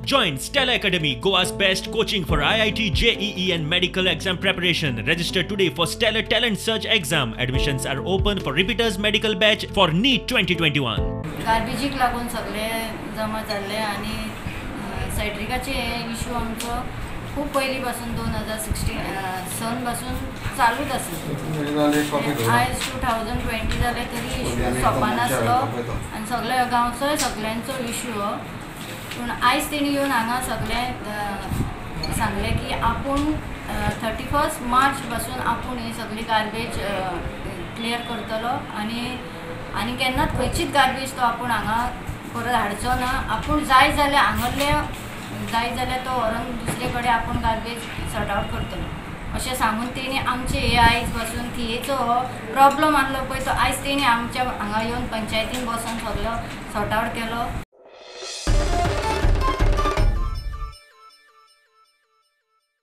Join Stellar Academy, Goa's best coaching for IIT, JEE and medical exam preparation. Register today for Stellar Talent Search exam. Admissions are open for repeaters medical batch for NEET 2021. गार्बेजीक लागून सगळे जमा जाल्ले आनी सॅड्रिकाचे हे issue आमचो खूब पयलीं पासून 2016 सन पासून चालूच आसा. आयज 2020 जालें तरी इशू सोंपनासलो आनी सगळ्या गांवचोय सगळ्यांचो इशू हो. पूण आयज तेणी येवन हांगा सगळें सांगलें की आपूण 31 मार्च पासून आपूण ही सगळी गार्बेज क्लियर करतलो आनी आनी केन्नाच खंयचीच गार्बेज तो आपूण हांगा परत हाडचो ना. आपूण जाय जाल्यार हांगल्ले जाय जाल्यार तो व्हरोन दुसरे कडेन आपूण गार्बेज सॉर्ट आवट करतलो अशें सांगून तेणी आमचे हे आयज पासून थियेचो हो प्रॉब्लम आहलो पळय तो आयज तेणी आमच्या हांगा येवन पंचायतीन बसोन सगळो सॉर्ट आवट केलो.